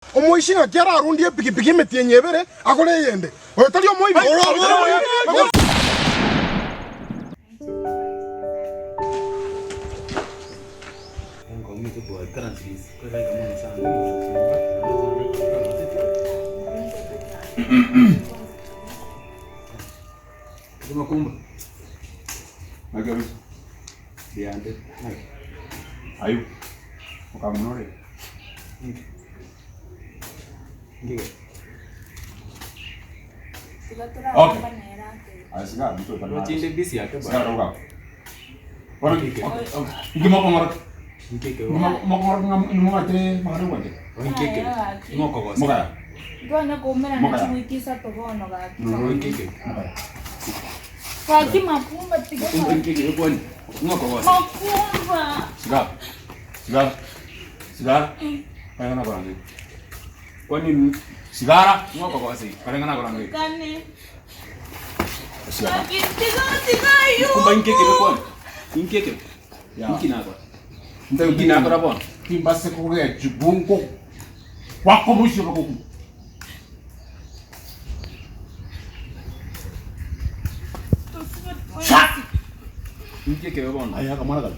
Omoishi ng'aki ararundie epigipigi emetienyi ebere agore eyende? Oyo tari omoibi? Nkonya koumerana chiwiki isato bono gaki. Gaki makumba tiga makumba. Sigara. Kareng'ana korangeri. Kwani sigara ng'okogosi kareng'ana korangeri. Kane. Sigara. Gaki tiga tiga ayo. Kumba inki ekebe kwani? Inki ekebe? Inki nakora? Inki nakora bono? Timbase kogechigwa nko gwakomoisia bagoku. Inki ekebe bono? Aya akamwana kare.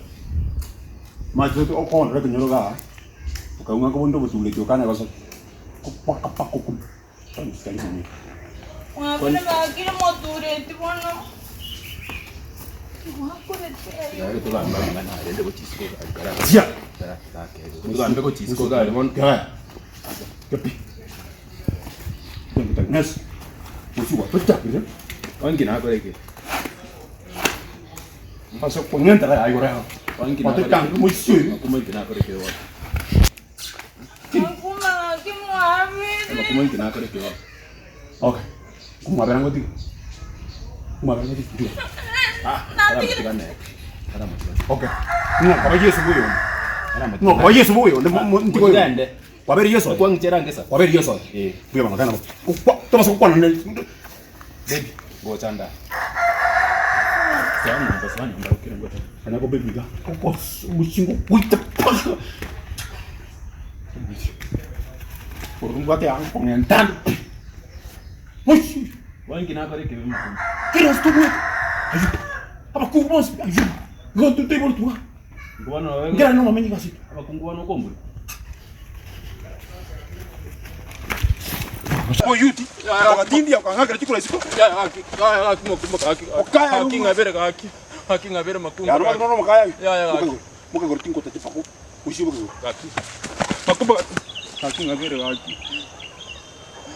Mache okondora ekenyoro igaa, okaung'a kobonde obotureti okanya gosoka, paka paka okuma. Mwabire bakire motureti bono. Gwakorete ayo. Togambe amang'ana arende gochia isiko gari kara. Chia! Togambe gochia isiko gari bono. Kaya. Kepi. Nesi. Mosigwa tochakire. Onki nakore eke? Ase kong'entera yaye igoro yao. Onki nakore Watochakire eke? moisio oyo. Makumba inki nakore eke bono? Makumba gaki mwabire. Makumba inki nakore eke bono? Okay. Kumwabera ngotiga. Kumwabera ngotiga. Ndiyo. Ah, aramotiga nere. Aramotiga. Okay. Ng'o kwa Yesu buyo. Aramotiga. Ng'o kwa Yesu buyo. Ndigo. Motigande. Kwabere Yesu. Kwang'ichera ngesa. Kwabere Yesu. Eh. Buya bana kana. Kwa tobasa kokwana ne. Baby, gocha nda. Soa nyomba, soa nyomba, okire ngocha. Kana ko baby ga. Ko mushingo kuita. Orungwate ang kongentan. Mushi. Wanki nakore ekebe makumba. Kera stubwe. Ayu. Abakungu bonsi. Ayu. Go to table tuwa. Ngwana Ngera no mamenyi gasi. abakungu bano kombura. Oyuti. Okatindia okang'akera chikura isiko. Okaya Haki ng'abere gaki. Haki ng'abere makumba. Ya no no mokaya. Ya, ya, gaki. Mokagoro tinko tati pako. Usibo ko. Gaki. Makumba. Haki ng'abere gaki.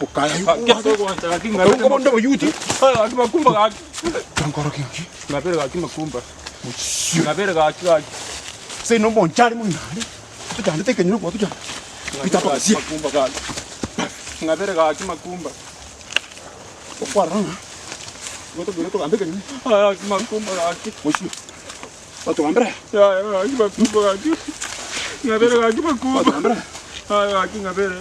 Okaya. Haki atogwancha gaki ng'abere. Ko bondo oyuti. Haki makumba gaki. Tankoro kinki. Ng'abere gaki makumba. Ng'abere gaki gaki. Se no bonchari munare. Tujande teke nyuru kwa tujande. Pita pa sia. Makumba gaki. Ng'abere gaki makumba. Okwarana. Goto goto gambe kenyu. Haki makumba gaki. Moshi. Bato gambera. Ya ya gaki makumba gaki. Ng'abere gaki Bato makumba. gambera. Haki ng'abere.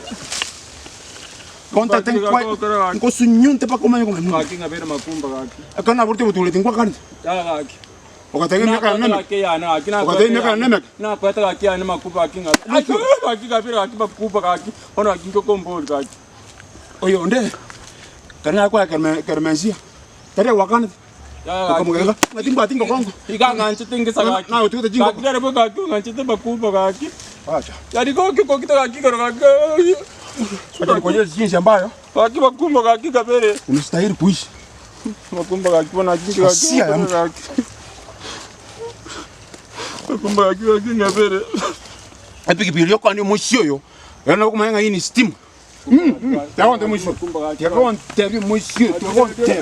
Konta ten kwa. Nkosunyunte pa komanya komanya. Gaki ng'abere makumba gaki. Akana burte butule tin kwa kan. Ya gaki. Okatege myaka nene. Okatege myaka nene. nakweta gaki yani makuba gaki ng'abere. Gaki ng'abere gaki makumba gaki. Ono gaki nkokomboli gaki. Oyo nde. Kana kwa kerme kermensia. Tere wakana. Ya gaki. Okamugega. Ngati ngwati ngokongo. Ikang'anchete ngesa gaki. Nawe tugete jingo. Gaki rero gaki ng'anchete makumba gaki. Acha. Yani goki kokita gaki goro gaki. Acha nikuonyeshe jinsi ambayo Gaki makumba gaki kabere. unastahili kuishi. Makumba gaki bona gaki gaki. Asia ya mtu. Gaki. Makumba gaki gaki ngabere. Epikipiki yokwani omochie oyo. Ero nokomanya ng'a hii ni steam. Tiagonte mochie. Makumba gaki. Tiagontebi mochie. Tiagontebi.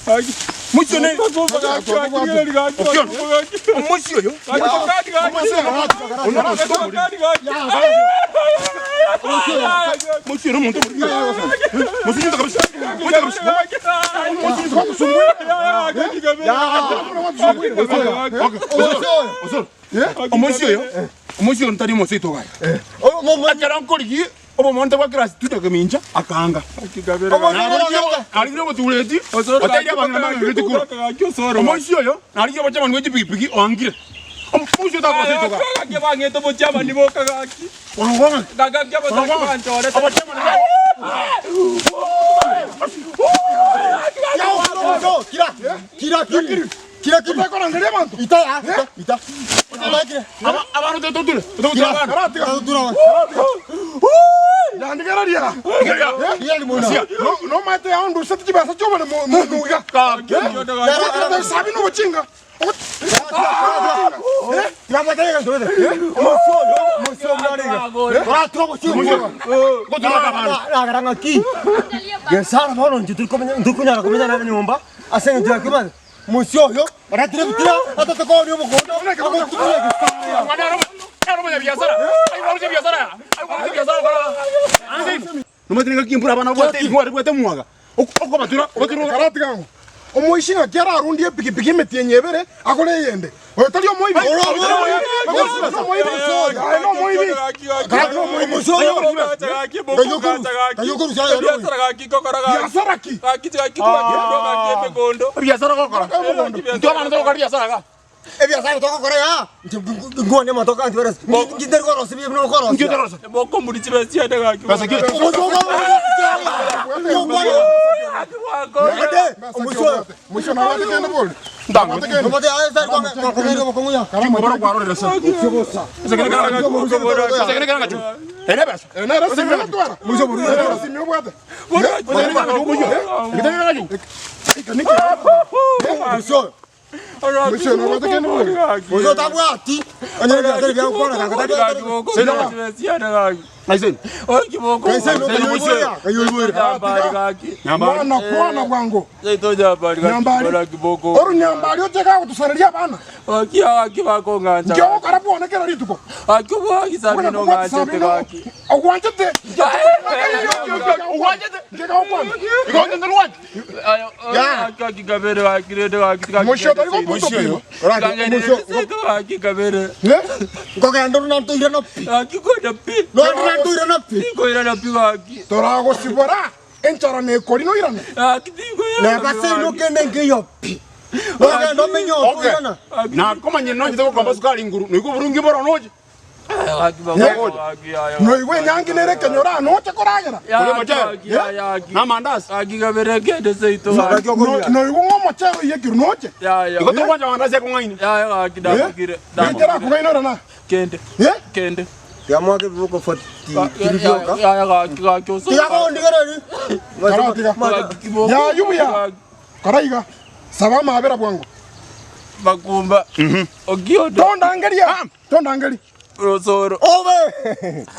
Gaki. Mochie ne. Makumba gaki gaki gaki gaki. Okion. Makumba gaki. Omochie oyo. Gaki gaki gaki. Omochie Gaki gaki. Mochie no monto. Mochie nyuta kabisa. Mochie kabisa. Mochie nyuta kabisa. Okay. Omochie oyo. Omochie oyo ntari omochie oito gaya. Ekero nkorigi obomonto bwa class tucha kemincha akanga. Narigire obotureti oteire abang'ina bang'erete kura. Omochie oyo narigire obochamani bwe chipigipigi oangire. Omochie otakora seito iga. Gaki bang'ete obochiamani boka gaki. Gaki abasani banchorete. Otakorangeria abanto. Abana toture. Toture abana. Karatiga. Yandigereria. No- Nomanyete yaonduseti chibesa chiobore monuga. Sabi nobochinga. Gesara bono inche torikomenya ntorikonyara komenya nere nyomba ase eng'encho ya kemate mosio oyo oretire ebitina atete koonia omogondo agotukuria gesara ya. Nomanyete ngaki embura abana babwate ebing'ware bwate omwaga okobatura obature Karatiga ng'o. Omoishi ng'aki ararundie epikipiki emetienyi ebere agore eyende. Oyo tari omoibi. Omoibi. Aye nomoibi. Biasara ki? Ebiasara gokora. Intwe abana togokora ebiasara iga. Ebiasara togokora igaa, inche nkwane amatoke anto ere inche ntari korosia buya buna okorosia. Inki otorosia? Besa ki? Mosio nabwate kende bori. Chingoboro kwarorire se. Ase kende kera ngachu. Ere ebesa. Nere esimi ogotwara. Nere esimi obwate. Ase kende kera ngachu omoyio. Ekende kera ngachu. Mosio nabwate kende bori. Oyo tabwati onye ebiasara bia gokwana gaka tabwati. Aiseni. Mwana kwana bwango. Orunyambari oche gagotusareria abana. Inki ogokora bwone kera rituko. Ogwanchete. Ogwanchete. Mosio tari goputa pima. Eh? Nkogenda ore nantoirana pi. Nonde nantoirana pi. Toragosibora enchara nekori noirane. Neba seino kende nkeiyo pi. Nogenda omenye otoirana. Nakomanya nonchete gokomba sukari nguru. Noigwe oborungi boro noche. Noigwe enyangi nere ekenyoro aa noche koragera. Na amandasi. Noigwe ng'a omochere oiyekirwe noche. Igo togwancha amandasi akong'aini. Ekero akong'aini orana. Kende. Eh? Kende. Tiga ebiboko 43 bioka. Tiga kondigereri. Karatiga. Yayu buya. Kora iga. Saba amabera bwango. Makumba. Okiodo. Tondangeria. Tondangeria. Rosoro. Obe.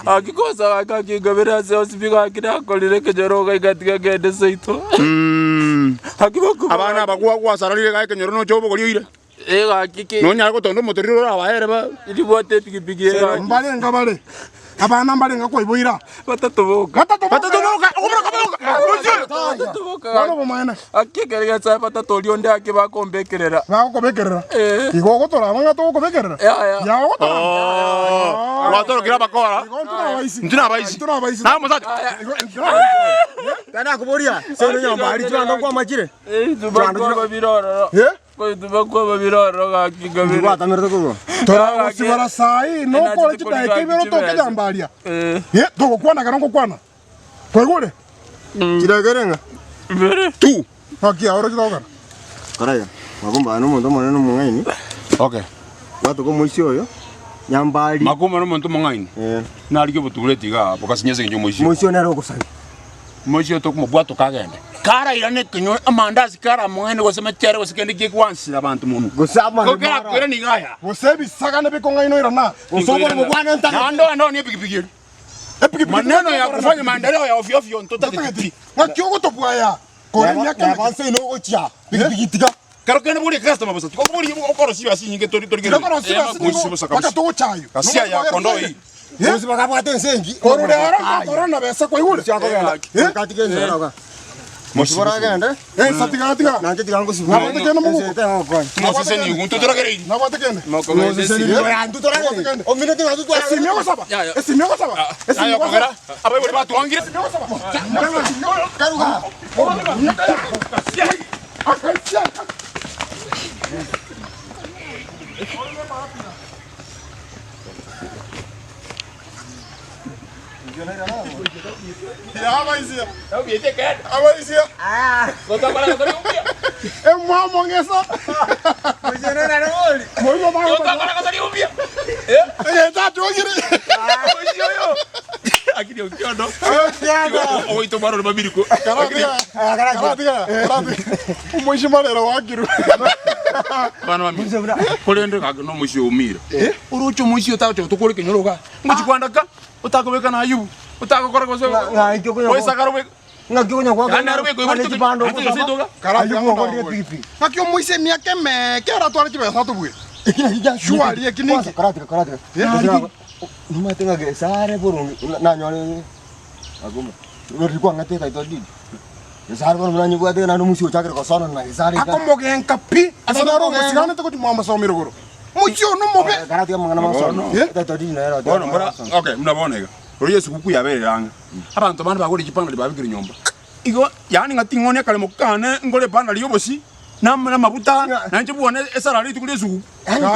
Akikosa gakakingabera ase osibi gaki nakorire ekenyoro gaigatiga ngende seito. Akibakumba. Abana aba gwasararire iga ekenyoro noche obogoria oire. Egaki ki. Nonyare gotonda omotoriro orabaere ba. Ribwate epikipiki egaki. Mbarenga bare. Abana mbarenga kwaiboira. Batatoboka. Batatoboka. Batatoboka. Okoboka boka. Batatoboka. Bono obomaene. Aki ekero Nyasae batatoria onde ake bakombekerera. Bagokobekerera. Eh. Igo ogotoraba ng'a togokobekerera. Yaya. Ya ogotoraba. Gwatorokire abakora. Igo intwe nabaisi. Intwe nabaisi. Intwe nabaisi. Naye omosacha. Igo intwe nabaisi. Tana kuboria seino nyambari chibando nkwamachire. Eituba kwababira ororo. Eh? Koituba kwababira ororo gaki ngabere. Gwatamerete korwa. Toragosibora saii nokore chidaeka ibere otoke jambaria. Eh. Eh, togokwana ekero ngokwana. Kwaigure? Chidaeka ng'a. Mbere. Tu. Ng'aki aoro chitogokana. Koraya. Makumba nomonto omonene omong'aini. Okay. Gwatoka omoisia oyo nyambari. Makumba nomonto omong'aini. Eh. Narigia obotureti igaa bokasinya ase eng'encho omoisia. Omoisia oyo nere ogosabia. Omoisia oyo tokomobwata okagende. Karairane ekenyoro amandasi karamong'aine gose machere gose kende kegwansire abanto mono. Gose amare Ko kerakwire nigo aya. Gose ebisagane bikong'aina oirana. Gose oborimo bwane ntagete. Naende ogende oonie epikipiki eria. Epikipiki Maneno ya kufanya maendeleo ya ovyo ovyo ntotageti pi. Ng'aki ogotobua aya? Kore emiaka Neba emeke. nse ino ogochia pikipiki tiga. Kero kende boria customer bosa tikoboria okorosia egasi enyinge tori tori Tokorosia egasi Moisia nigo bosa mpaka kabisa. togochayo. Ghasia ya kondoo hii. Gose bakabwata ense engi. Korure aro ntokorora besa kwaigure. Eh? Katika ense ero. Moisia bosa. Boragende. Eh, sa tiga tiga. Nanche tiga ngosibwa. Nabwate kende moguko. Ense etegokonya. Mosese nigo ntotoragereiri. Nabwate kende. Esimi ogosaba. Esimi ogosaba. Esimi Aye ogosaba. okogera abaibori batwangire. Esimi ogosaba. Abaisia. Abaisia. Emwamo ng'esa. Moino bago. Eh, tatogire. Akiri okiondo. Ogoito barore babiriko. Karatiga. Karatiga. Karatiga. Omoishi marero wakiru. Abana bamino. Korende gaki nomoisia oumire. Oroche omoisia otagocha gotokora ekenyoro igaa. Ngochi kwandaka, otakobeka na ayubu, otagokora gose Ng'aki okonya oisakare obeke. Ng'aki okonya goaka Yaani naro bweka oiborete chibando ate gose etoga. Karatiga Ayubu ogorire epikipiki. Ng'aki omoisia emiaka emeke aratware chibesa atobue. Shuari eki ninki? Karatika karatika. Nomanyete ng'a gesare boronge nanyore agoma. Rori kwang'ete etaito didi. Gesare bono buna nyebwate naende omoisia ochakire gosona na gesare iga. Akomogenka pi ase naro omosiganete gochia mwamosomi rogoro. Mochie one omobe. Karatika amang'ana masomi. Bono. Etaito didi nero Bono mbora, okay, buna bono iga. Roria esuguku yabeire ang'e. Abanto bande bagore chipandari babekire nyomba. Igo, yaani ng'a ting'onia akaremo kane ngore epandari y'obosie, na na amaguta, na inche bwane esara rituko ri'esuguku.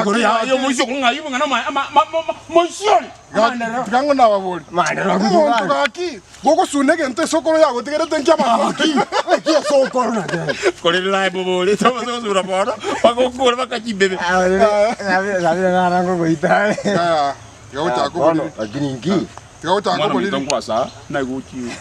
Igoro ya y'omoisia okong'a ayio bung'ana ama ama ma ma moisia ore. Amaenderero. Tiga ng'o nababori. Maenderero Omonto gaki gogosuna egento esokoro yagotigerete nki abanto Gaki, naki esokoro naki. Korende naye bobori, tobasa gosura bono, bagokora baka chimbebe. Aya, tiga gochaka oboriri. Lakini nki? Tiga gochaka Mwana oboriri. ominto nkwasa, naye gochia.